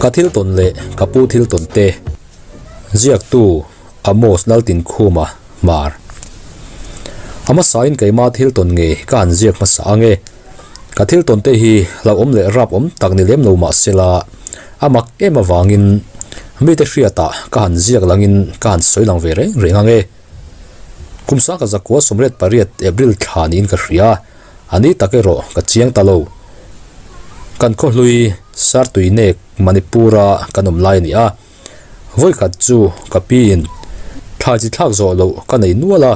Ka thil tawn leh ka pu thil tawn te ziaktu Amos Laltinkhuma Hmar. A hmasain keima thil tawn nge ka han ziak hmasa ang e. Ka thil tawn te hi hlauhawm leh rap awm tak ni lem lo mah sela a mak em avangin mite hriatah ka han ziak langin ka han sawi lang ve reng reng ang e. Kum sangkhat zakua 88 April thla niin ka hria. A ni tak erawh ka chiang ta lo. Kan khawhlui Sartuinek Manipur-a kan awm lai a ni a. Vawikhat chu ka piin thlai chi thlak zawh loh ka nei nual a,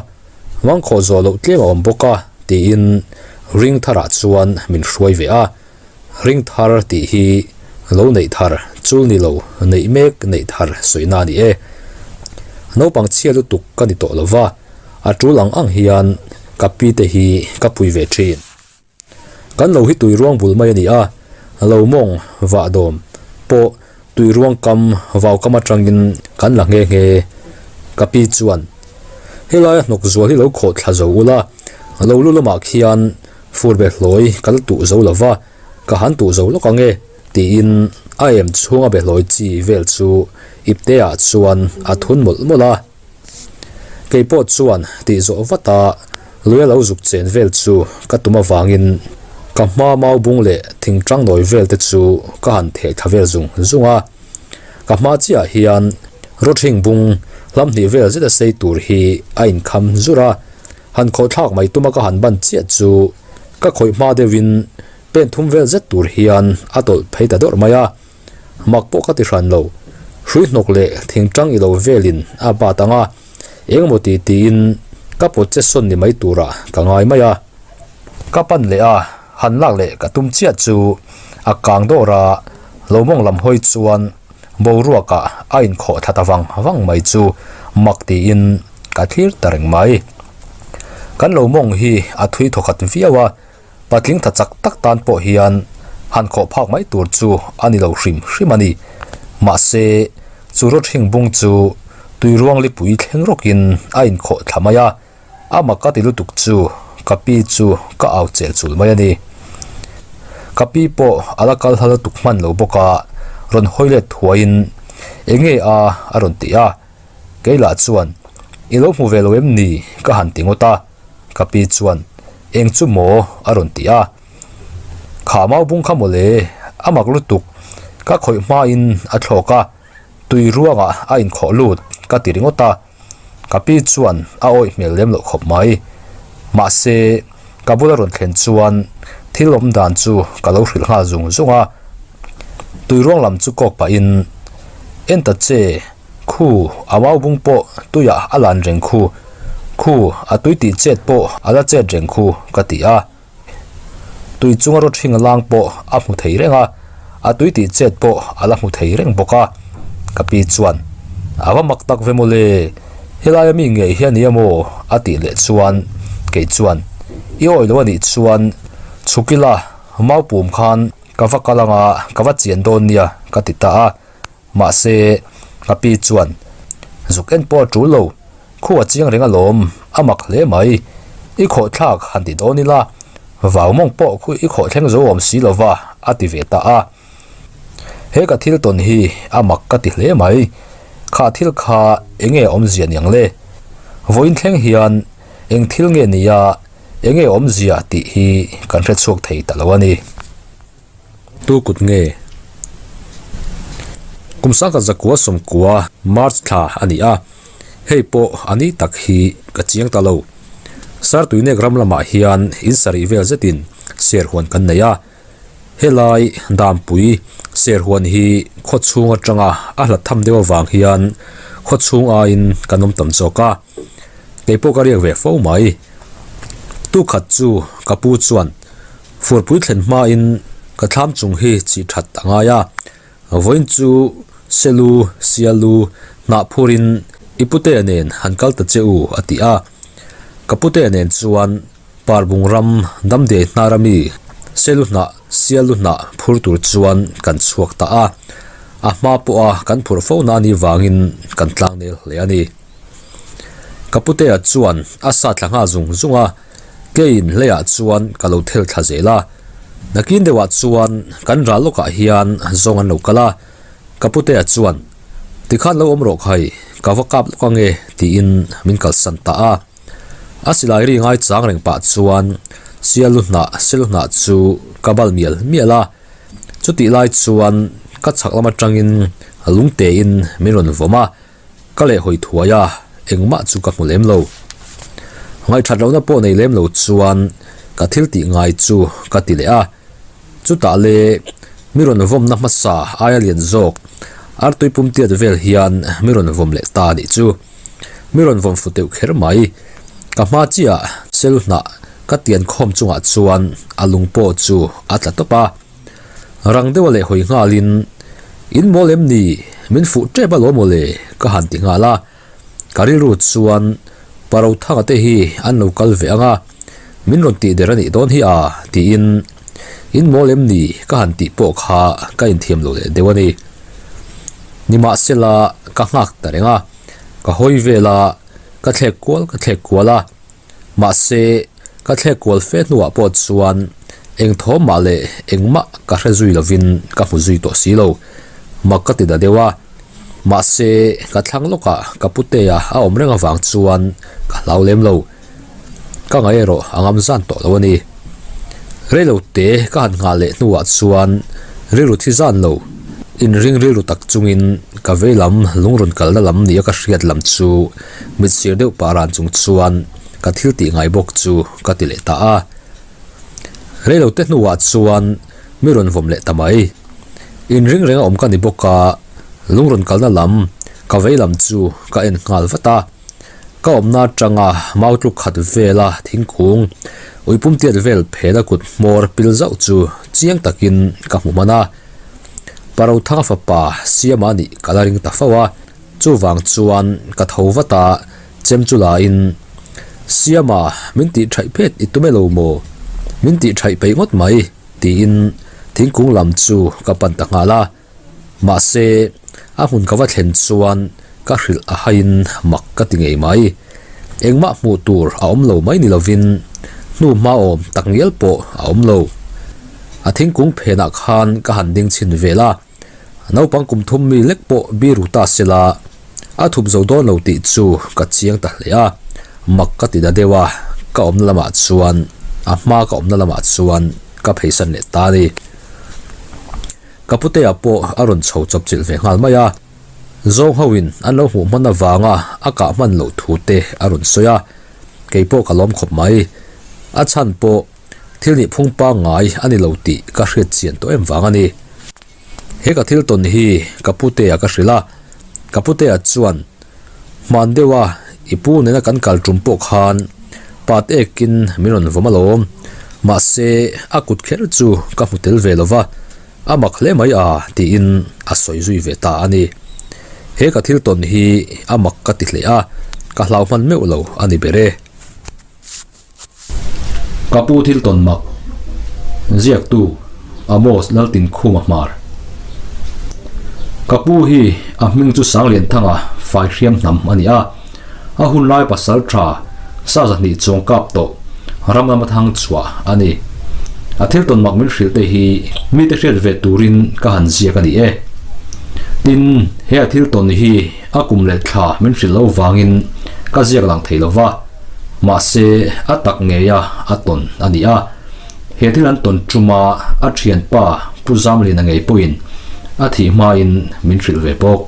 mangkhawh zawh loh tlem a awm bawk a tiin ring tharah chuan min hruai ve a. Ring thar tih hi lo neih thar chul ni lo neih mek neih thar sawina a ni e. Naupang chhia lutuk ka ni tawh lo va, a tul ang ang hian ka pi te hi ka pui ve thin. Kan lo hi tui ruang bul mai a ni a, lo mawng vah dawm pawh tui ruang kam vau kam atangin kan la nghe nghe. Ka pi chuan, Helaia hnawk zual hi lo khawh thla zo ula, lo lu lamah khian Fur be hlawi ka la tuh zo lo va, ka han tuh zo lawk ang e, tiin a em chhunga be hlawi chi vel chu ipte ah chuan a thun mawlh mawlh a. Kei pawh chuan tih zawh vat a, lui a lo zuk chen vel chu ka tum avangin ka hma mau bung leh thing tang nawi vel te chu ka han theh thla vel zung zung a. Ka hma chiah hian rawthing bung hlam hnih vel zet a sei tur hi a inkham zur a. Han khawh thlak mai tuma ka han ban chiah chu ka khawih hma deuhin pen thum vel zet tur hian a tawlh phei ta dawrh mai a, mak pawh ka ti hran lo. Hrui hnawk leh thing tang ilo velin a bat ang a, engemaw ti tiin ka pawt che sawn ni mai turah ka ngai mai a. Ka pan leh a, han lak leh ka tum chiah chu a kang dawr a, lo mawng lam hawi chuan boruakah a inkhawh thla ta vang vang mai chu mak tiin ka thlir ta reng mai. Kan lo mawng hi a thui thawkhat viau a, patling tha chak tak tan pawh hian han khawh phak mai tur chu a ni lo hrim hrim a ni. Mahse, chu rawthing bung chu tui ruang lipui thleng rawkin a inkhawh thla mai a, A mak ka ti lutuk chu ka pi chu ka au chel chul mai a ni. Ka pi pawh a la kal hla lutuk hman lo bawk a, rawn hawi let thuaiin eng nge a a rawn ti a. Kei lah chuan i lo hmu ve lo em ni ka han ti ngawt a, ka pi chuan eng chu maw a rawn ti a. Kha mau bung kha mawle a mak lutuk ka khawih hmain a thlawk a, tui ruangah a inkhawh lut ka ti ringawt a. Ka pi chuan a awih hmel lem loh khawp mai. Mahse, ka bula rawn thlen chuan thil awm dan chu ka lo hrilh nghal zung zung a. Tui ruang lam chu kawk pahin, En ta che, khu a mau bung pawh tuiah a lan reng khu, khu a tui tih chet pawh a la chet reng khu, ka ti a. Tui chunga rawthing a lang pawh a hmu thei reng a, a tui tih chet pawh a la hmu thei reng bawk a. Ka pi chuan, A va mak tak ve mawle, helai ami ngei hi a ni amaw? a tih leh chuan kei chuan, I awih lo a nih chuan chhuk ila mau pum khan ka va kal anga ka va chian dawn nia ka ti ta a. Mahse, ka pi chuan, Zuk en pawh a tul lo, khu a chiang reng alawm, a mak hle mai. I khawh thlak han ti dawn ila, vau mawng pawh khu i khawh thleng zo awm si lova, a ti ve ta a. He ka thil tawn hi a mak ka ti hle mai. Kha thil kha enge awmzia niang le? Vawiin thleng hian eng thil nge nia enge awmzia tih hi kan hre chhuak thei ta lo a ni. Tu kut nge? Kum sangkhat zakua sawmkua March thla a ni a, hei pawh a ni tak hi ka chiang ta lo. Sartuinek ram lamah hian in sarih vel zetin serhuan kan nei a, helai Dampui serhuan hi khaw chhung atanga a hlat tham deuh avang hian khaw chhung aiin kan awm tam zawk a, kei pawh ka riak ve fo mai. Tukhat chu ka pu chuan Furpui thlen hmain ka thlam chung hi chih that a ngai a, vawiin chu Selu, Sialu, hnah phurin i putea nen han kal ta che u a ti a. Ka putea nen chuan Parbung ram Damdiai hnar ami Selu hnah, Sialu hnah phur tur chuan kan chhuak ta a, a hma pawha kan phurh fo na anih vangin kan tlangnel hle a ni. Ka putea chuan a sa thla nghal zung zung a. Keiin hleiah chuan ka lo thel thla zel a, nakin deuhah chuan kan ral lawkah hian zawng an lo kal a, Ka putea chuan, Tikhan lo awm rawh khai, ka va kap lawk ange, tiin min kalsan ta a. A silai ri ngai chang reng pah chuan sial lu hnah sel hnah chu ka bal mial mial a. Chutih lai chuan ka chhak lam atangin lungtein min rawn vawm a. Ka leh hawi thuai a, engmah chu ka hmu lem lo. Ngaihthat lohna pawh nei lem lo chuan ka thil tih ngai chu ka ti leh a. Chutah le mi rawn vawmna hmasa aia lian zawk artui pum tiat vel hian mi rawn vawm leh ta anih chu. Mi rawn vawm fu teuh kher mai. Ka hma chiah sel hnah ka tian khawm chungah chuan a lung pawh chu a tla tawp a. Rang deuha leh hawi nghalin, In mawl em ni? Min fuh tep alawm aw le, ka han ti nghal a. Ka rilru chuan Parothanga te hi an lo kal ve ang a, min rawn tih der a nih dawn hi a, tiin In mawl em ni? ka han tih pawh kha ka inthiam lo leh deuh a ni. Nimahsela ka nghak ta reng a, ka hawi vel a, ka thlek kual ka thlek kual a. Mahse, ka thlek kual fe hnuah pawh chuan eng thawm mah leh engmah ka hre zui lovin ka hmu zui tawh si lo. Mak ka ti da deuh a. Mahse, ka thlang lawkah ka putea a awm reng avang chuan ka hlau lem lo. Ka ngaih erawh a ngam zan tawh lo a ni. Reilote ka han nghah leh hnuah chuan rilru thi zan lo, inring rilru tak chungin ka vei lam lungrun kalna lam nia ka hriat lam chu Mit sir deuh pah ran chung chuan ka thil tih ngai bawk chu ka ti leh ta a. Reilote hnuah chuan mi rawn vawm leh ta mai. Inring reng a awm ka ni bawk a, lung rawn kalna lam ka vei lam chu ka en nghal vat a. Ka awmna atanga mau tluk khat vela thingkung uipum tiat vel phena kut hmawr pil zauh chu chiang takin ka hmu hman a. Parothanga fapa Siama nih ka la ring ta fo a. Chuvang chuan ka tho vat a, chem chu lain, Siama, min tih thaih phet i tum e lo maw? Min tih thaih peih ngawt mai, tiin thingkung lam chu ka pan ta nghal a. Mahse, a hmun ka va thlen chuan ka hrilh a haiin mak ka ti ngei mai. Engmah hmuh tur a awm lo mai ni lovin hnu hma awm tak ngial pawh a awm lo. A thingkung phenah khan ka han ding chhin vel a. Naupang kum thum mi lek pawh biru ta sela a thup zo dawn lo tih chu ka chiang ta hle a, mak ka ti da deuh a, ka awmna lamah chuan a hma ka awmna lamah chuan ka pheisan leh ta a ni. Ka putea pawh a rawn chho chawp chilh ve nghal mai a, zawng ho in an lo hmuh hman avanga a kah hman loh thu te a rawn sawi a, kei pawh ka lawm khawp mai. A chhan pawh Thil nih phung pangngai a ni lo tih ka hriat chian tawh em vang a ni. He ka thil tawn hi ka putea ka hrilh a, ka putea chuan hman deuha i pu nena kan kal tum pawh khan pat ekin min rawn vawm alawm, mahse a kut kher chu ka hmu tel ve lova, a mak hle mai a tiin a sawi zui ve ta a ni. He ka thil tawn hi a mak ka ti hle a, ka hlau hman meuh lo a ni ber e. Ka pu thil tawn mak ziaktu Amos Laltinkhuma Hmar Ka pu hi a hming chu Sanglianthanga Faihriam hnam a ni a, a hun lai pasal tha sa zahnih chuang kap tawh ram lama thang chhuah a ni. A thil tawn mak min hrilh te hi mite hriat ve turin ka han ziak a ni e. Tin, he a thil tawn hi a kum leh thla min hrilh lo vangin ka ziak lang thei lo va. Mahse, a tak ngeia a tawn a ni a. He thil an tawn tuma a thianpa Pu Zamliana ngei pawhin a thih hmain min hrilh ve bawk.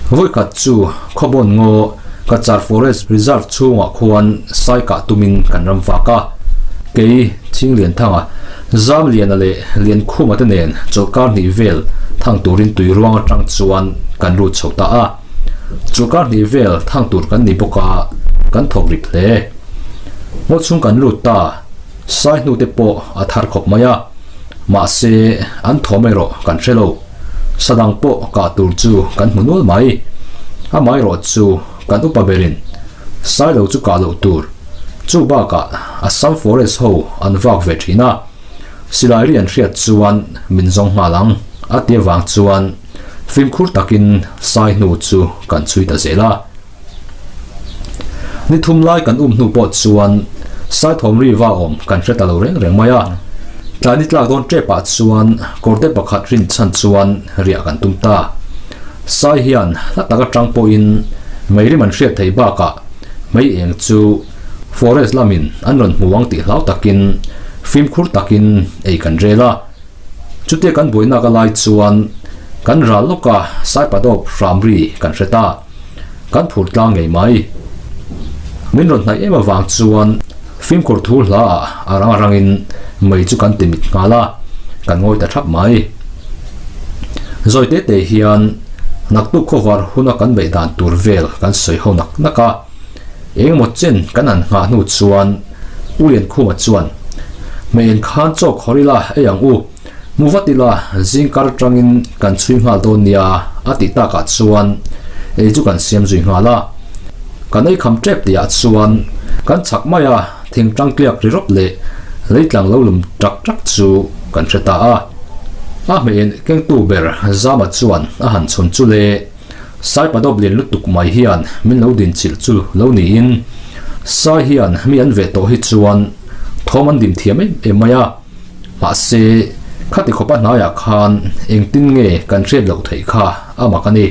Vawikhat chu Khawbawn ngaw Cachar Forest Reserve chhungah khuan sai kah tumin kan ram vak a. Kei, Chinglianthanga, Zamliana leh Liankhuma te nen chawlhkar hnih vel thang turin tuiruang atang chuan kan lut chho ta a. Chu kar hnih vel thang tur kan ni bawk a, kan thawk rip hle. Ngaw chhung kan lut ta, sai hnu te pawh a thar khawp mai a, mahse an thawm erawh kan hre lo. Sa dang pawh kah tur chu kan hmu nual mai. Amaherawh chu kan upa berin sai lo chu kah loh tur, chu bakah Assam Forest ho an vak ve thin a, silai ri an hriat chuan min zawng nghal ang a ti avang chuan Fimkhur takin sai hnu chu kan chhui ta zel a. Ni thum lai kan um hnu pawh chuan sai thawm ri va awm kan hre ta lo reng reng mai a. Tlai ni tlak dawn tep ah chuan kawrte pakhat rin chhan chuan riah kan tum ta. Sai hian hla tak atang pawhin mei rim an hriat theih bakah mei eng chu forest lamin an rawn hmu ang tih hlau takin fimkhur takin ei kan rel a. Chutia kan buainak a lai chuan kan ral lawka Saipadawp hram ri kan hre ta. Kan phur tlang ngei mai. Min rawn hnaih em avang chuan fimkhur thu hla ah a rang a rangin mei chu kan ti mit nghal a, kan ngawi ta thap mai. Zawi te te hian naktuk khawvar huna kan beih dan tur vel kan sawi ho nak nak a, engemaw chen kan han nghah hnu chuan U Liankhuma chuan, Hmeiin khan chaw khawr ila ei ang u, Mu vat ila, zing kar atangin kan chhui nghal dawn nia a tih takah chuan ei chu kan siam zui nghal a. Kan ei kham tep tihah chuan kan chak mai a, thing tangtliak ri rawp leh leitlang lo lum tak tak chu kan hre ta a. A hmeiin kengtu ber Zama chuan a han chhun chu le. Saipadawp lian lutuk mai hian min lo din chilh chu lo niin Sai hian mi an veh tawh hi chuan thawm an dim thiam em em mai a. Mahse, khati khawpa hnaiah khan engtin nge kan hriat loh theih kha a mak a ni.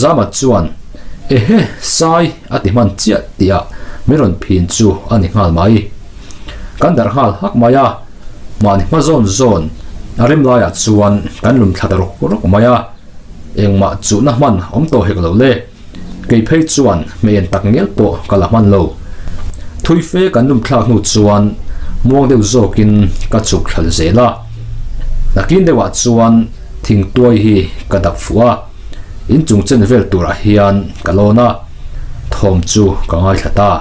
Zamat chuan, Ehe, Sai a ti hman chiah tihah min rawn phin chu a ni nghal mai. Kan darh nghal hak mai a, mahni hma zawn zawn a rem laiah chuan kan lum thla ta rawk rawk mai a, engmah chuhna hman awm tawh hek lo le. Kei phei chuan hmeihen tak ngial pawh ka la hman lo. Thui fe kan lum thlak hnu chuan muang deuh zawkin ka chhuk thlal zel a. Nakin deuhah chuan thingtuai hi ka dap fuh a, inchung chen vel turah hian ka lawn a, thawm chu ka ngaithla ta.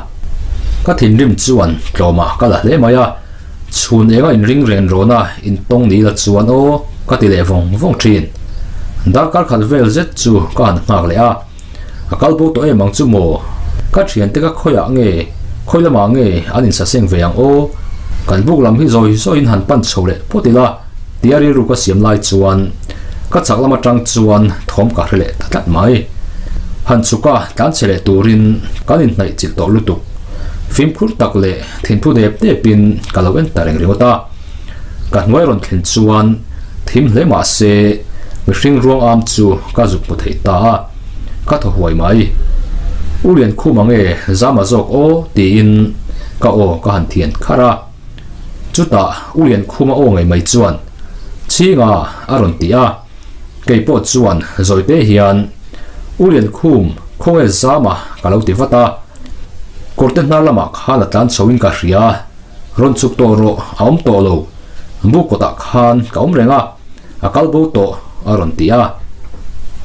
Ka thinrim chuan tlawmah ka la hle mai a, chhun enga inring ren rawn a intawng ni la chuan aw ka ti leh vawng vawng thin. Darkar khat vel zet chu ka han nghak leh a, a kal bo tawh em ang chu maw? Ka thiante ka khawiah nge, khawi lamah nge an insaseng ve ang aw? Kan buk lam hi zawi zawiin han pan chho leh phawt ila tia rilru ka siam lai chuan ka chak lam atang chuan thawm ka hre leh ta tlat mai. Han chhuka tlan chhe leh turin kan inhnaih chilh tawh lutuk. Fimkhur tak leh thinphu dep depin ka lo en ta reng ringawt a. Ka hnuai rawn thlen chuan thim hle mah se mihring ruang am chu ka zuk hmu thei ta a, ka thaw huai mai. U Liankhuma nge Zama zawk aw tiin ka aw ka han thian kharh a. Chutah U Liankhuma aw ngei mai chuan Chhinga a rawn ti a, kei pawh chuan zawite hian U Liankhum khawnge Zama ka lo ti vat a. Kawrte hnar lamah khan a tlan chho in ka hria. Rawn chhuk tawh rawh, a awm tawh lo. Buk kawtah khan ka awm reng a, a kal bo tawh a rawn ti a.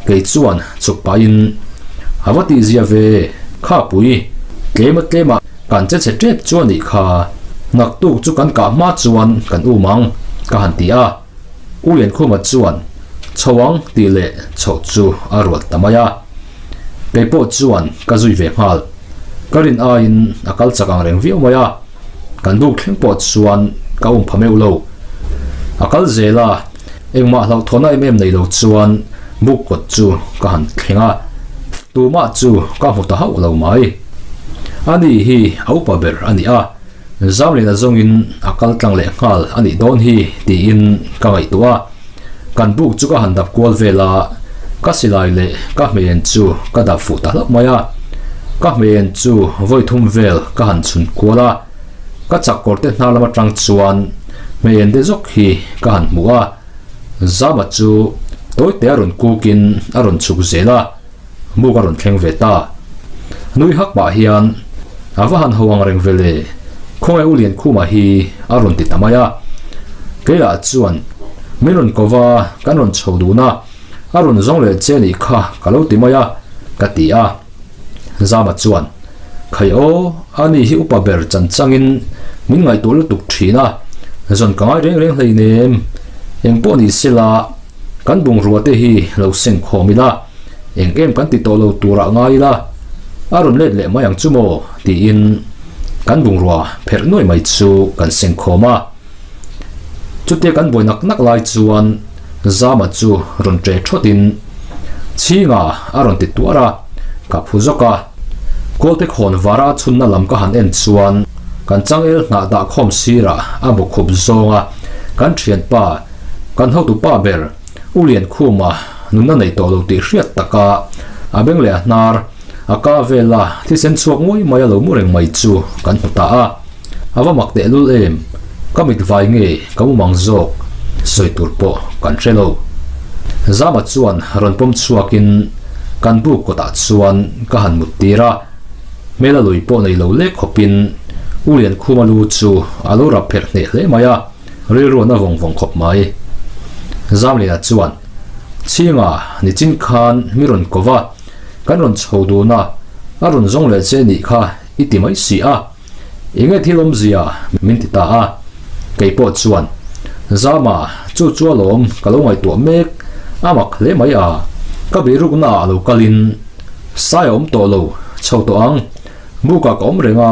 Kei chuan chhuk pahin, A va tihzia ve, khapui, tlema tlema kan che chhe tep chu a nih kha, naktuk chu kan kah hma chuan kan um ang, ka han ti a. U Liankhuma chuan, Chho ang tih leh chhoh chu a rual ta mai a. Kei pawh chuan ka zui ve nghal. Ka rin aiin a kal chak ang reng viau mai a, kan buk thleng pawh chuan ka um pha meuh lo. A kal zel a, engmah hlauhthawhna em em nei lo chuan buk kawt chu ka han thleng a, tumah chu ka hmu ta hauh lo mai. Ani hi a upa ber a ni a, Zamlena zawngin a kal tlang leh nghal a nih dawn hi tiin ka ngaihtuah a. Kan buk chu ka han dap kual vel a, ka silai leh ka hmeihen chu ka dap fuh ta hlauh mai a. Ka hmeihen chu vawi thum vel ka han chhun kual a, ka chak kawr te hnar lam atang chuan hmeihen te zawk hi ka han hmu a. Zama chu tawite a rawn kukin a rawn chhuk zel a. Buk a rawn thleng ve ta. Nui hak pah hian a va han ho ang reng ve le, khawngaih U Liankhuma hi a rawn ti ta mai a. Keilah chuan min rawn ko va, kan rawn chho dun a, a rawn zawng leh che nih kha ka lo ti mai a, ka ti a. Zama chuan, Khai aw, ani hi upa ber chan changin min ngaihtuah lutuk thin a, zawn ka ngai reng reng hleinem, engpawh ni sela, Kan bungrua te hi lo seng khawm ila, eng em kan ti tawh lo turah ngai ila, a rawn let leh mai ang chu maw? tiin kan bungrua pherh nuai mai chu kan seng khawm a. Chutia kan buai nak nak lai chuan Zama chu rawn ṭe ṭhawtin, Chhinga a rawn ti tuar a, ka phu zawk a. Kawlte khawn vara a chhunna lam ka han en chuan kan changel hnah dah khawm sirah a bawkhup zawnga. Kan thianpa, kan hotupa ber U Liankhuma nunna nei tawh lo tih hriat taka a beng leh a hnar a ka vela thisen chhuak nguai mai a lo mu reng mai chu kan hmu ta a. A va mak tehlul em? Ka mit vai nge ka mu mang zawk sawi tur pawh kan hre lo. Zama chuan rawn pawm chhuakin kan buk kawtah chuan ka han mut tir a. Hmel a lui pawh nei lo lek khawpin U Liankhuma lu chu a lo rap pherh hneh hle mai a, rilru an a vawng vawng khawp mai. Zamliana chuan, Chhinga, nichin khan mi rawn ko va, kan rawn chho dun a, a rawn zawng leh che nih kha i ti mai si a. Enge thil awmzia min ti ta a, kei pawh chuan, Zama, chu chu alawm ka lo ngaihtuah mek, a mak hle mai a, ka bihrukna ah lo kalin sai a awm tawh lo, chho tawh ang, bukah ka awm reng a,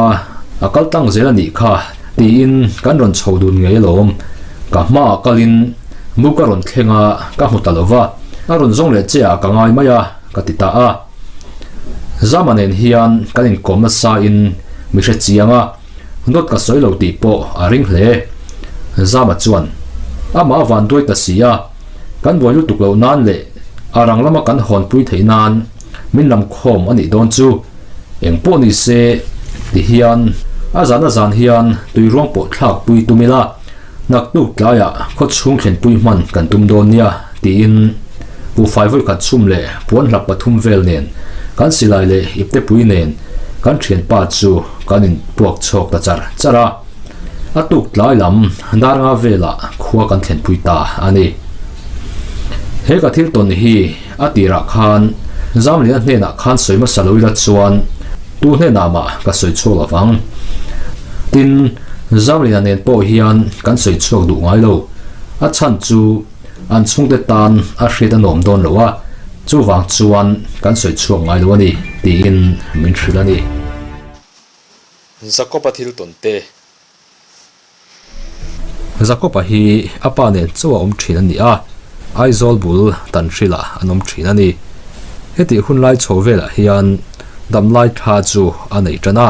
a kal tlang zel a nih kha tiin kan rawn chho dun ngei alawm, ka hmaah kalin buk a rawn thleng a, ka hmu ta lo va, a rawn zawng leh che ah ka ngai mai a, ka ti ta a. Zama nen hian kan inkawm nasa in mi hre chiang a, dawt ka sawi lo tih pawh a ring hle. Zama chuan, Amah a van duai ta si a, kan buai lutuk loh nan leh a rang lama kan hawnpui theih nan min lam khawm a nih dawn chu. Eng pawh ni se ti hian a zan a zan hian tui ruang pawh thlak pui tum ila, Naktuk tlaiah khaw chhung thlenpui hman kan tum dawn nia, tiin buhfai vawikhat chhum leh puan hlap pathum vel nen kan silai leh iptepui nen kan thianpa chu kan inpuak chhawk ta char char a. A tuk tlai lam dar nga velah khua kan thlenpui ta a ni. He ka thil tawn hi a tirah khan Zamliana hnenah khan sawi hmasa lo ila chuan tu hnenah mah ka sawi chhuak lo vang. Tin, Zamliana nen pawh hian kan sawi chhuak duh ngai lo. A chhan chu an chhungte tan a hriat a nuam dawn lo a, chuvang chuan kan sawi chhuak ngai lo a ni, tiin min hrilh a ni. Jakob-a thil tawn te. Jakob-a hi a pa nen chauh a awm thin a ni a, Aizawl bul Tanhrilah an awm thin a ni. Hetih hun lai chho velah hian damlai tha chu a nei tan a,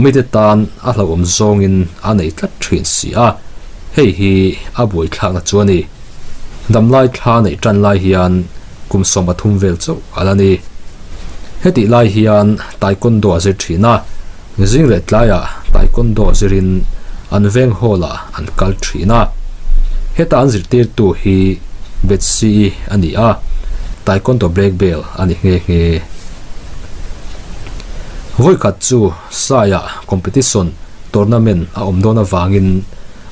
mite tan a hlauhawm zawngin a nei tlat thin si a, hei hi a buaithlakna chu a ni. Damlai thla neih tan lai hian kum 13 vel chauh a la ni. Hetih lai hian Taekwondo a zir thin a. Zing leh tlaiah Taekwondo zirin an veng hall-ah an kal thin a. Heta an zirtirtu hi Betsy-i a ni a, Taekwondo black belt a ni nghe nghe. Vawikhat chu Saiah competition tournament a awm dawn avangin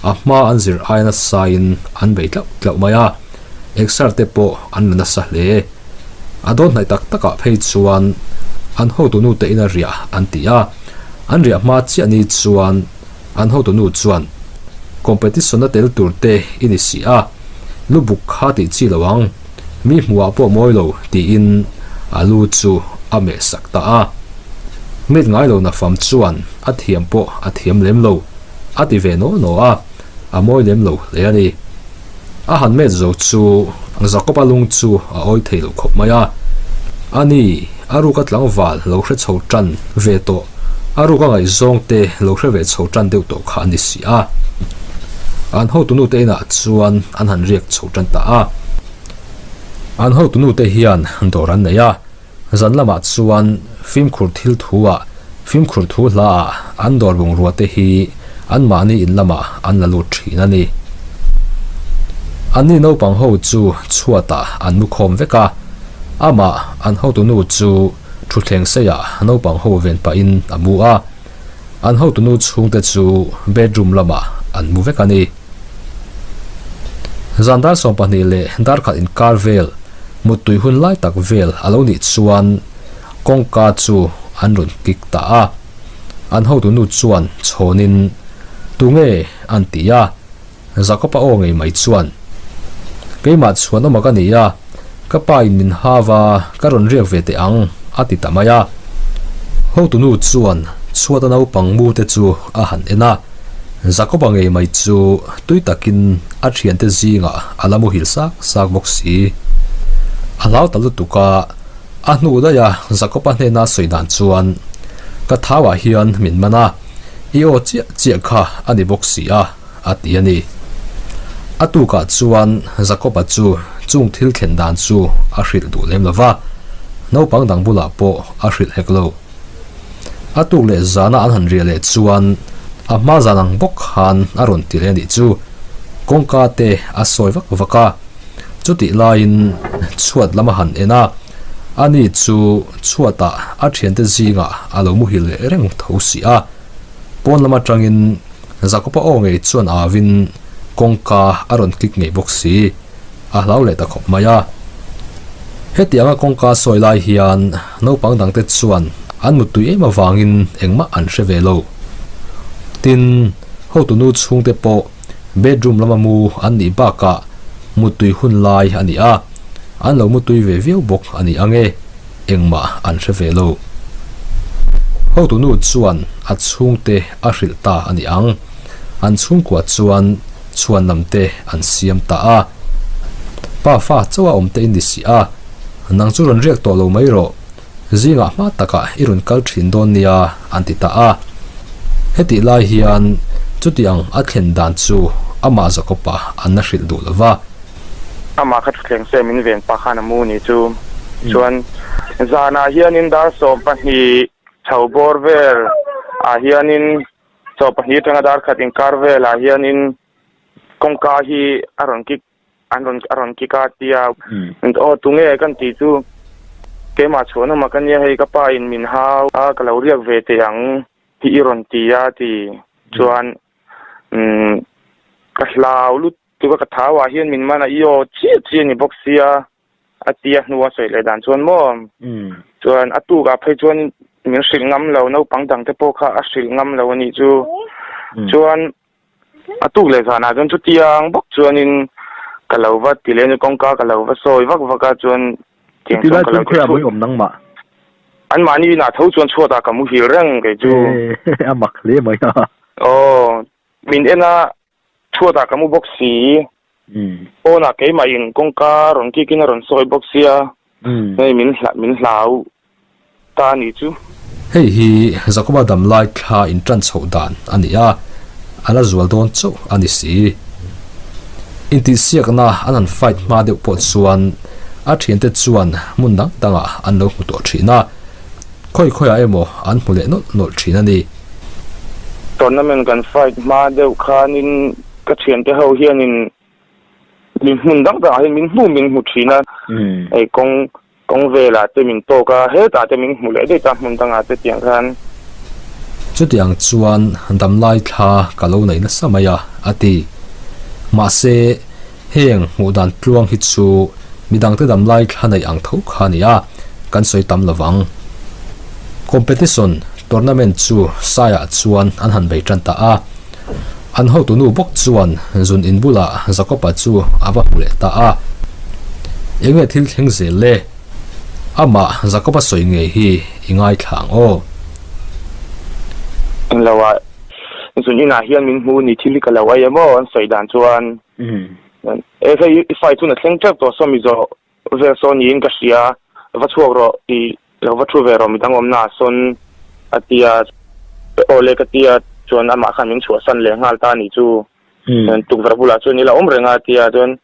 a hma an zir aia nasain an bei tlauh tlauh mai a, exer te pawh an la nasa hle. A dawn hnaih tak takah phei chuan an hotunu te ina riah an ti a, an riah hma chiah ni chuan an hotunu chuan competition a tel tur te i ni si a, lu buk kha tih chi lo ang, mi hmuhah pawh mawi lo tiin a lu chu a meh sak ta a. Mit ngai lo nafam chuan a thiam pawh a thiam lem lo, a ti ve naw naw a, a mawi lem lo hle a ni. A han met zo chu Jakob-a lung chu a awi thei lo khawp mai a. Ani, a ruka tlangval lo hre chho tan ve tawh, a ruka ngaihzawng te lo hre ve chho tan deuh tawh kha a ni si a. An hotunu te inah chuan an han riak chho tan ta a. An hotunu te hian dawr an nei a. Zan lamah chuan fimkhur thil thu ah, fimkhur thu hla ah an dawr bungrua te hi anmahni in lamah an la lut thin a ni. Anni naupang ho chu chhuatah an mu khawm vek a, amah an hotunu chu thutthleng seiah naupang ho ven pahin a mu a, an hotunu chhungte chu bedroom lamah an mu vek a ni. Zan dar 12 leh dar khat inkar vel Muttui hun lai tak vel a lo nih chuan kawngka chu an rawn kik ta a. An hotunu chuan chhawnin, Tunge? an ti a. Jakob-a aw ngei mai chuan, Keimah chhuan awma ka ni a, ka pa in min hau a, ka rawn riak ve teh ang, a ti ta mai a. Hotunu chuan chhuata naupang mu te chu a han en a. Jakob-a ngei mai chu tui takin a thiante zingah a la muhil sak sak bawk si. A hlau ta lutuk a, a hnu daih a Jakob-a hnena sawi dan chuan, Ka thauah hian min man a, i aw chiah chiah kha a ni bawk si a, a ti a ni. A tukah chuan Jakob-a chu chung thil thlen dan chu a hrilh duh lem lo va, naupang dang bulah pawh a hrilh hek lo. A tuk leh zana an han riah leh chuan a hma zan ang bawk khan a rawn ti leh a nih chu. Kawngka te a sawi vak vak a, chutih laiin chhuat lam a han en a, ani chu chhuatah a thiante zingah a lo muhil leh reng tho si a. Pawn lam atangin Jakob-a aw ngei chuan auin kawngka a rawn kik ngei bawk si. A hlau leh ta khawp mai a. Hetianga kawngka sawi lai hian naupang dangte chuan an muttui em avangin engmah an hre ve lo. Tin, hotunu chhungte pawh bedroom lama mu an nih bakah muttui hun lai a ni a, an lo muttui ve viau bawk a ni ang e, engmah an hre ve lo. Hotunu chuan a chhungte a hrilh ta a ni ang. An chhungkua chuan chhuan lam te an siam ta a. Pa fa chauh a awm te in ni si a, nang chu rawn riak tawh lo mai rawh, zingah hma takah i rawn kal thin dawn nia an ti ta a. Hetih lai hian chuti ang a thlen dan chu amah Jakob-a an la hrilh duh lo va. Amah kha thuthleng se min ven pah khan a mu ni chu. Chuan zanah hianin dar 12 chho bawr vel ah hianin Chaw pahnih atanga dar khat inkar velah hianin kawngka hi a rawn kik an rawn a rawn kik a tia aw tunge kan tih chu keimah chhuah nawm a ka nia hei ka pa in min hau a ka lo riak ve teh ang tih i rawn ti a ti chuan umm ka hlau lutuk a ka thau ah hian min man a i aw chiah chiah a ni bawk sia. A tia hnu a sawi leh dan chuan maw chuan a tukah phei chuan min hrilh ngam lo naupang dang te pawh kha a hrilh ngam lo a nih chu chuan a tuk leh zanah chuan chutiang bawk chuanin ka lo va ti leh kawngka ka lo va sawi vak vak a chuan tiang chuan ka lo ti chhuat awm nangmah anmahni inah tho chuan chhuatah ka muhil reng kei chu a mak hle mai a aw min en a Chhuatah ka mu bawk si. Pawnah keimah in kawngka rawn kik in a rawn sawi bawk sia, hei min min hlau ta a nih chu. Hei hi Jakoba damlai thla in tan chhoh dan a ni a, a la zual dawn chauh a ni si. Intihsiakna an han fight hma deuh pawh chuan a thiante chuan hmun dang dangah an lo hmu tawh thin a. Khawi khawiah emaw an hmu leh nawlh nawlh thin a ni. Tournament kan fight hma deuh khanin ka thiante ho hianin min hmun dang dangah hian min hmu min hmu thin a, hei kawng kawng velah te min tawk a, hetah te min hmu leh daih ta hmun dangah te tiang khan. Chutiang chuan damlai thla ka lo nei nasa mai a, a ti. Mahse, Heng hmuh dan tluang hi chu midangte damlai thla neih ang tho kha a ni a, kan sawi tam lo vang. Competition tournament chu Saiah chuan an han bei tan ta a, an hotunu bawk chuan zun in bulah Jakob-a chu a va hmu leh ta a. Enge thil thleng zel le? Amah Jakob-a sawi ngei hi i ngaithla ang aw. Englo ah zun inah hian min hmu ni thil hi ka lo ei em aw an sawi dan chuan. E hei i fight hun a thleng tep tawh saw mizo vel saw niin ka hria va chhuak rawh tih lo va thu ve rawh midang awmna ah sawn a ti a aw le ka ti a chuan amah khan min chhuahsan leh nghal ta a nih chu chuan tukverh bulah chuan ila awm reng a ti a chuan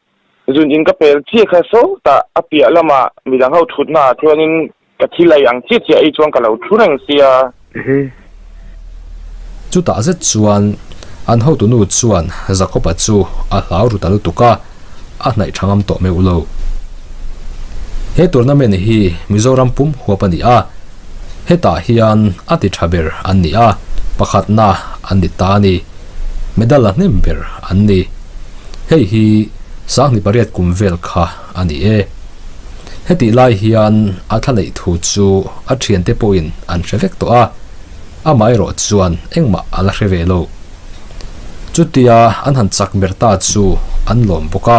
zun in ka pel chiah kha sawtah a piah lamah midang ho thutna ah chuanin Ka thil ei ang chiah chiah ei chuan ka lo thu reng sia. Chutah zet chuan an hotunu chuan Jakob-a chu a hlau ru ta lutuk a, a hnaih tha ngam tawh meuh lo. He tournament hi Mizoram pum huap a ni a, hetah hian a ti tha ber an ni a, pakhatna an ni ta a ni. Medal la hnem ber an ni. Hei hi 18 kum vel kha a ni e. Hetih lai hian a thla neih thu chu a thiante pawhin an hre vek tawh a, amah erawh chuan engmah a la hre ve lo. Chutia an han chak ber ta chu an lawm bawk a,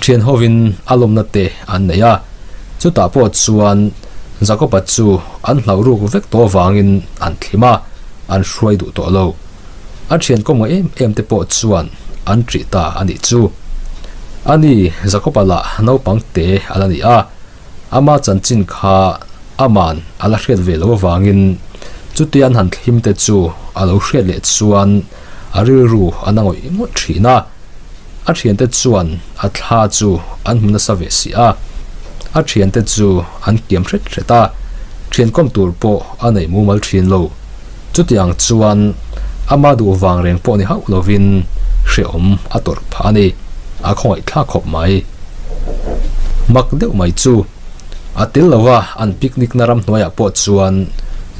thian hovin a lawmna te an nei a, chutah pawh chuan Jakob-a chu an hlauh ruk vek tawh avangin an thlim a, an hruai duh tawh lo. A thian kawm ngaih em em te pawh chuan an ṭih ta a nih chu. Ani Jakob-a lah naupang te a la ni a, ama chanchin kha aman a la hriat ve loh avangin chutia an han thlim te chu a lo hriat leh chuan a rilru a na ngawih ngawih thin a. A thiante chuan a thla chu an hmu nasa ve si a, a thiante chu an kiam hret hret a, thian kawm tur pawh a nei mumal thin lo. Chutiang chuan ama duh vang reng pawh ni hauh lovin hrehawm a tawrh phah a ni, a khawngaih thlak khawp mai. Mak deuh mai chu a tel lova an picnic na ramhnuaiah pawh chuan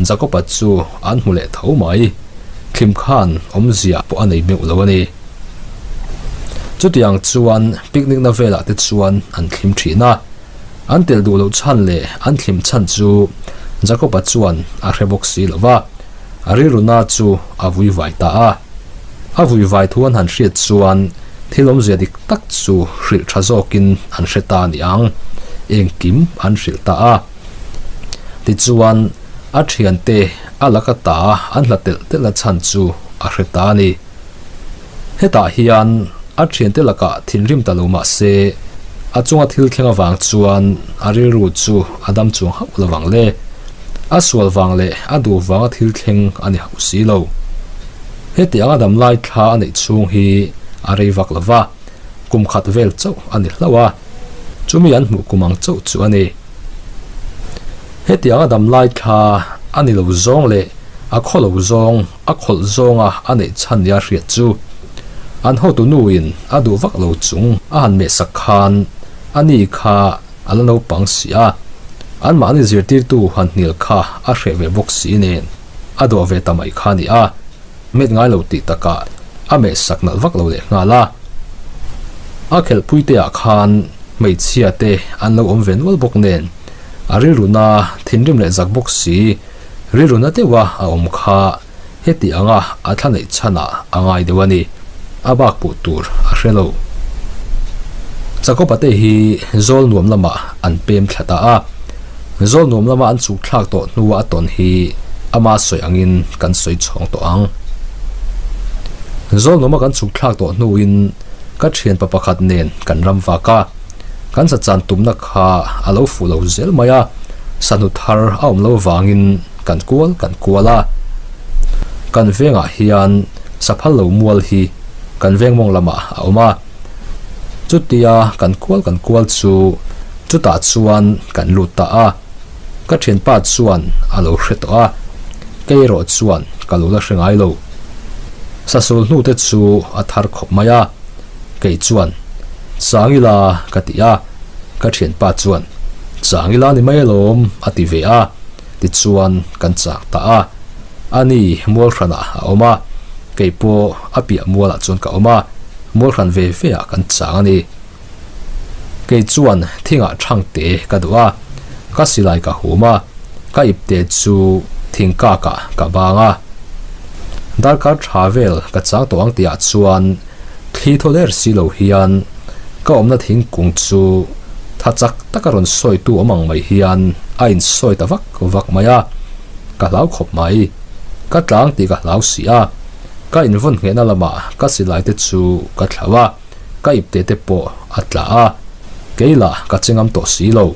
Jacob-a chu an hmu leh tho mai, thlim khan awmzia pawh a nei meuh lo a ni. Chutiang chuan picnic na velah te chuan an thlim thin a, an tel duh loh chhan leh an thlim chhan chu Jacob-a chuan a hre bawk si lo va, a rilru na chu a vui vai ta a. A vui vai thu an han hriat chuan thil awmzia dik tak chu hrilh tha zawkin an hre ta a ni ang, engkim an hrilh ta a. Tichuan a thiante a laka ta an hla telh telhna chhan chu a hre ta a ni. Hetah hian a thiante lakah thinrim ta lo mah se, a chunga thil thleng avang chuan a rilru chu a dam chuang hauh lo vang le. A sual vang leh a duh vanga thil thleng a ni hauh si lo. Heti anga dam lai thla a neih chhung hi a rei vak lo va, kum khat vel chauh a ni hlauh a, chumi an hmuh kum ang chauh chu a ni. Heti anga dam lai thla a ni lo zawng leh a khaw lo zawng A khawlh zawnga a neih chhan nia hriat chu an hotu nuin a duh vak lo chung a han mehsak khan a ni kha a la naupang si a, anmahni zirtirtu han hnial kha a hreh ve bawk si nen a dawh ve ta mai kha a ni a, met ngai lo tih takah a mehsak nalh vak lo leh nghal a. A khelhpuite ah khan hmeichhia te an lo awm ve nual bawk nen a rilru na thinrim leh zak bawk si. Rilru na deuha a awm kha heti anga a thla neih chhanah a ngai deuh a ni. A bak puh tur a hre lo. Jacob-a te hi zawl nuam lamah an pem thla ta a. Zawl nuam lama an chhuk thlak tawh hnua a tawn hi ama sawi angin kan sawi chhawng tawh ang. Zawl nuama kan chhuk thlak tawh hnuin ka thianpa pakhat nen kan ram vak a. Kan sachan tumna kha a lo fuh lo zel mai a, sahnu thar a awm lo vangin kan kual kan kual a. Kan vengah hian saphal lo mual hi kan veng mawng lamah a awm a. Chutia kan kual kan kual chu chutah chuan kan lut ta a. Ka thianpa chuan a lo hre tawh a, kei erawh chuan ka lo la hre ngai lo. Sasul hnute chu a thar khawp mai a. Kei chuan, Changila ka ti a, ka thianpa chuan, Changila ni mai alawm a ti ve a, tichuan kan chang ta a. Ani mual hranah a awm a, kei pawh a piah mualah chuan ka awm a, mual hran ve ve ah kan chang a ni. Kei chuan thingah thangte ka duh a, ka silai ka hum a, ka ipte chu thingkakah ka bang a. Darkar tha vel ka chang tawh ang tihah chuan Thli thaw der si lo hian ka awmna thingkung chu tha chak taka rawn sawitu awm ang mai hian a insawi ta vak vak mai a, ka hlau khawp mai. Ka tlang tih ka hlau si a, ka invawn nghehna lamah ka silai te chu ka thlau a, ka ipte te pawh a tla a, kei lah ka che ngam tawh si lo.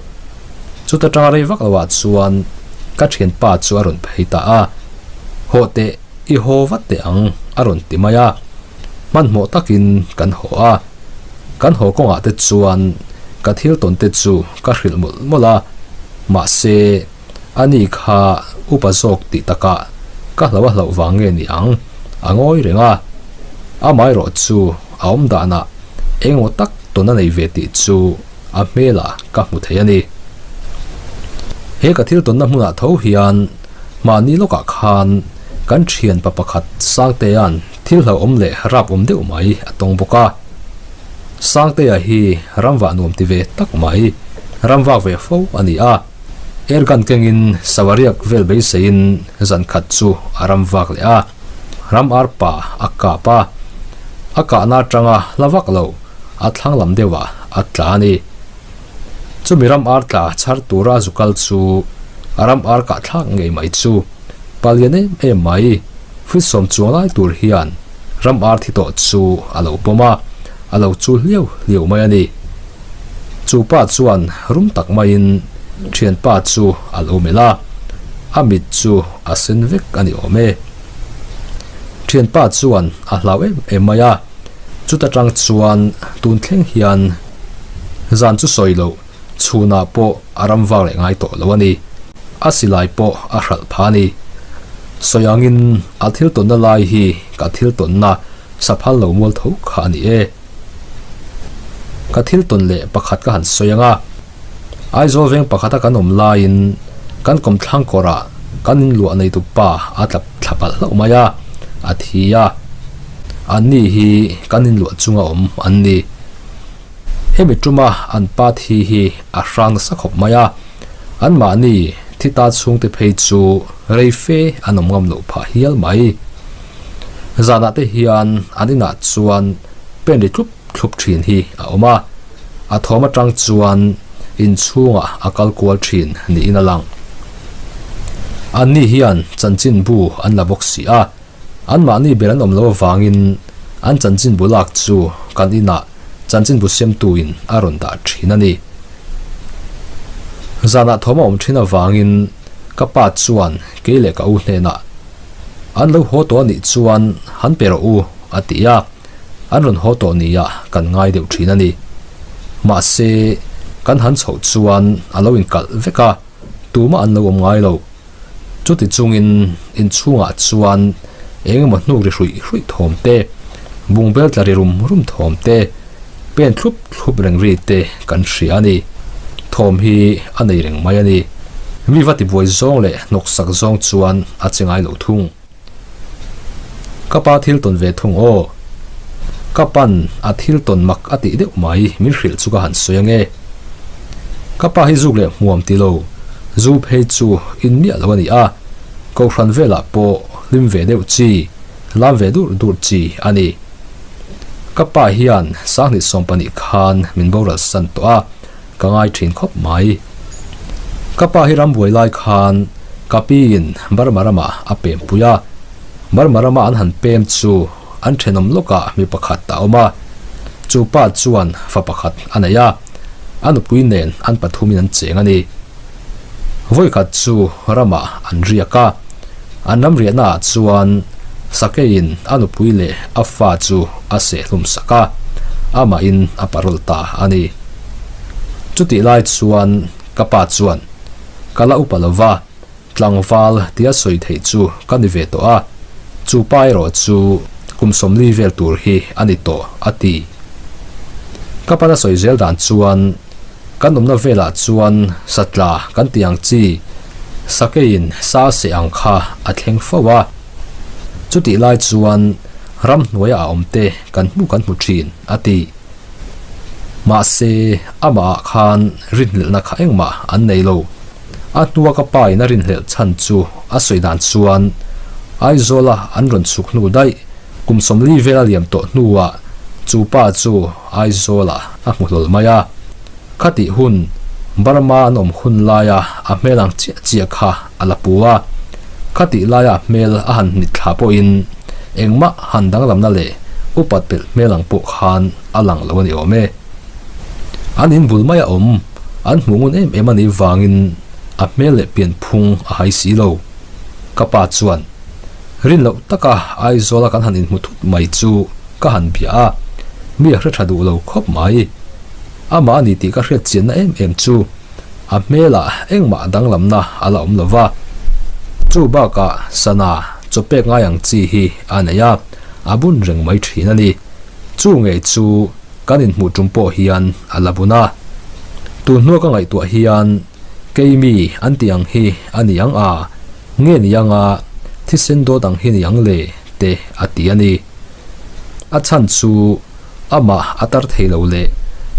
Chuta tanga rei vak loah chuan ka thianpa chu a rawn phei ta a, Hawh teh, i haw vat teh ang a rawn ti mai a. Hmanhmawh takin kan haw a, kan haw kawngah te chuan ka thil tawn te chu ka hrilh mawlh mawlh a, mahse ani kha upa zawk tih takah ka hlo a hlauh vang nge ni ang a ngawi reng a, amaherawh chu a awm danah engemaw tak tawn a nei ve tih chu a hmelah ka hmu thei a ni. He ka thil tawnna hmunah tho hian mahni lawkah khan kan thianpa pakhat Sangtea'n thil hlauhawm leh rap awm deuh mai a tawng bawk a. Sangtea hi ramvah nuam ti ve tak mai, ramvak ve fo a ni a. Airgun kengin Sawariak vel beiseiin zan khat chu a ramvak leh a. Ram arpa a kap a, a kahna atanga hla vak lo a thlang lam deuhah a tla a ni. Chumi ram ar tla chhar tura a zu kal chu a ram ar kah thlak ngei mai chu palian em em mai frit sawm chuang lai tur hian ram ar thi tawh chu a lo pawm a, a lo chul hliau hliau mai a ni. Chu pa chuan rum tak maiin thianpa chu a lo melh a, a mit chu a sen vek a ni awm e. Thianpa chuan a hlau em em mai a. Chuta tang chuan tun thleng hian zan chu sawi loh chhunah pawh a ram vak leh ngai tawh lo a ni. A silai pawh a hralh pha a ni. Sawi angin a thil tawnna lai hi ka thil tawnna saphal lo mual tho kha a ni e. Ka thil tawn leh pakhat ka han sawi ang a. Aizawl veng pakhata kan awm laiin kan kawmthlang kawrah kan inluah neitu pa a tla thla palh hlauh mai a, a thi a. Anni hi kan inluah chunga awm an ni. Hemi tuma an pa thi hi a hrang nasa khawp mai a, anmahni thi ta chhungte phei chu rei fe an awm ngam loh phah hial mai. Zanah te hian an inah chuan pen ri tlup thlup thin hi a awm a, a thawm atang chuan inchhungah a kal kual thin niin a lang. Anni hian chanchinbu an la bawk si a, anmahni ber an awm lo avangin an chanchinbu lak chu kan inah chanchinbu siamtuin a rawn dah thin a ni. Zanah thawm a awm thin avangin ka pa chuan kei leh ka u hnenah, An lo haw tawh a nih chuan han pe rawh u, a ti a. An rawn haw tawh nia kan ngai deuh thin a ni. Mahse, kan han chhoh chuan a lo inkalh vek a, tumah an lo awm ngai lo. Chuti chungin inchhungah chuan eng emaw hnuk ri hruih hruih thawm te, bungbel tla ri rum rum thawm te, pen thlup thlup reng ri te kan hria a ni. Thawm hi a nei reng mai a ni. Mi va tibuai zawng leh hnawksak zawng chuan a che ngai lo thung. Ka pa thil tawn ve thung aw. Ka pan a thil tawn mak a tih deuh mai min hrilh chu ka han sawi ange. Ka pa hi zuk leh hmuam ti lo, zu phei chu in miah lo a ni a, kohhran velah pawh hlim ve deuh chi, lam ve dur dur chi a ni. Ka pa hian sanghnih 12 khan min boral san tawh a. Ka ngai thin khawp mai. Ka pa hi rambuai lai khan ka piin Burma ramah a pem pui a. Burma rama an han pem chu an thenawm lawkah mi pakhat a awm a. Chu pa chuan fa pakhat a nei a, a nupui nen an pathumin an cheng a ni. Vawikhat chu ramah an riak a, an ram riahnaah chuan Sakeiin a nupui leh a fa chu a sehhlum sak a, amahin a parol ta a ni. Chutih lai chuan ka pa chuan, Ka la upa lova, tlangval tia sawi theih chu ka ni ve tawh a, chu pa erawh chu kum 40 vel tur hi a ni tawh, a ti. Ka pana sawi zel dan chuan kan awmna velah chuan satla kan tih ang chi sakeiin sa seh ang kha a thleng fo a. Chutih lai chuan ramhnuaia a awmte kan hmu kan hmu thin, a ti. Mahse, amahah khan rinhlelhna kha engmah an nei lo. A hnua ka pa in a rinhlelh chhan chu a sawi dan chuan Aizawla an rawn chhuk hnu daih kum 40 vel a liam tawh hnuah chu pa chu Aizawlah a hmu hlawl mai a. Khatih hun Burma an awm hun laia a hmel ang chiah chiah kha a la pu a. Khatih laia a hmel a han hnit thla pawhin engmah han danglamna leh upat pelh hmel ang pawh khan a lang lo a ni awm e. An in bul mai a awm, an hmuh ngun em em a nih vangin a hmel leh pianphung a hai si lo. Ka pa chuan rin loh taka Aizawla kan han inhmu thut mai chu ka han bia a, mi a hre tha duh lo khawp mai. Amah a ni tih ka hriat chianna em em chu a hmelah engmah danglamna a la awm lo va. Chu bakah sana chaw pek ngai ang chi hi a nei a, a bun reng mai thin a ni. Chu ngei chu kan inhmuh tum pawh hian a la bun a. Tun hnua ka ngaihtuah hian keimi an tih ang hi a ni ang a, nge ni anga thisen dawt ang hi ni ang le te a ti a ni. A chhan chu amah a tar thei lo leh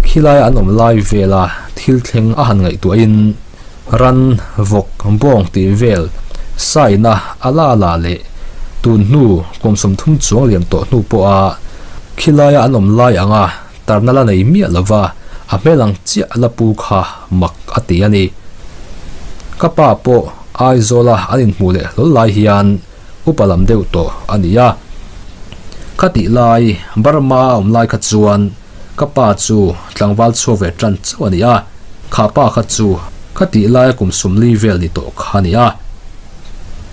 khilaia an awm lai vela thil thleng a han ngaihtuahin ran, vawk, bawng tih vel saina a la la leh tun hnu kum 30 chuang liam tawh hnu pawha khilaia an awm lai anga tarna la nei miah lova a hmel ang chiah la pu kha mak a ti a ni. Ka pa pawh Aizawla an inhmuh leh hlawl lai hian upa lam deuh tawh a ni a. Ka tih lai Burma a awm lai kha chuan ka pa chu tlangval chhuak ve tan chauh a ni a, kha pa kha chu ka tih laia kum 40 vel ni tawh kha a ni a.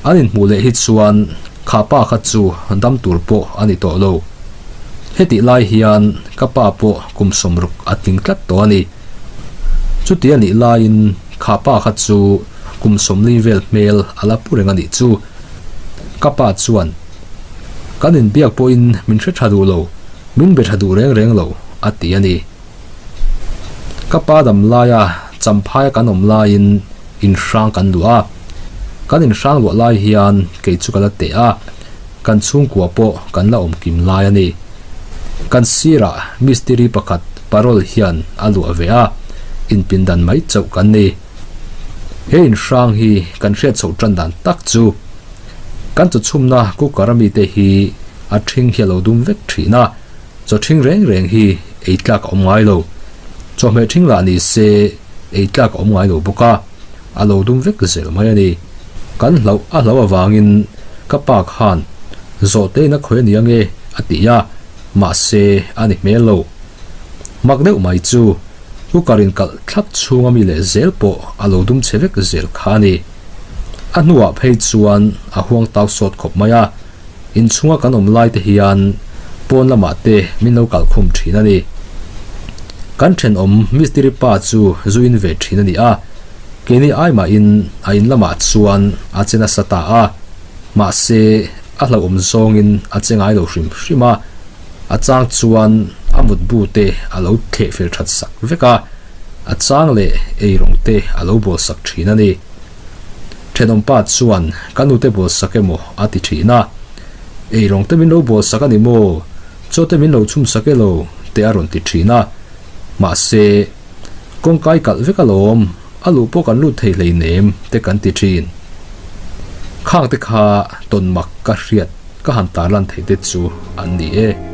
An inhmuh leh hi chuan kha pa kha chu dam tur pawh a ni tawh lo. Hetih lai hian ka pa pawh kum 60 a tling tlat tawh a ni. Chuti a nih laiin kha pa kha chu kum 40 vel hmel a la pu reng a nih chu. Ka pa chuan, Kan inbiak pawhin min hre tha duh lo, min be tha duh reng reng lo, a ti a ni. Ka pa dam laia Champhaia kan awm laiin inhrang kan luah a. Kan inhrang luah lai hian kei chu ka la teh a, kan chhungkua pawh kan la awm kim lai a ni. Kan sirah mistiri pakhat parole hian a luah ve a, inpindan mai chauh kan ni. He inhrang hi kan hriat chhoh tan dan tak chu kan chawchhumna cooker a mite hi a ṭhing hi a lo dum vek ṭhin a. Chaw ṭhing reng reng hi ei tlak a awm ngai lo. Chawhmeh ṭhing lah ni se ei tlak a awm ngai lo bawk a, a lo dum vek zel mai a ni. Kan hlauh a hlauh avangin ka pa khan zawhte in a khawi a ni ange a ti a, mahse a ni hmel lo. Mak deuh mai chu cooker in kalh thlap chhunga mi leh zel pawh a lo dum chhe vek zel kha a ni. A hnuah phei chuan a huang tau sawt khawp mai a. Inchhunga kan awm lai te hian pawn lamah te min lo kalkhum thin a ni. Kan thenawm mistiri pa chu zu in ve thin a ni a, keini ai mahin a in lamah chuan a che nasa ta a, mahse a hlauhawm zawngin a che ngai lo hrim hrim a, a chang chuan a mutbu te a lo thleh fel that sak vek a, a chang leh eirawng te a lo bawl sak thin a ni. Thenawmpa chuan ka nute bawl sak emaw a ti thin a, Eirawng te min lo bawl sak a ni maw? Chaw te min lo chhum sak elo? te a rawn ti thin a. Mahse, kawngkai kalh vek alawm, a luh pawh kan lut thei hleinem te kan ti thin. Khang te kha tawn mak ka hriat ka han tarlan theih te chu an ni e.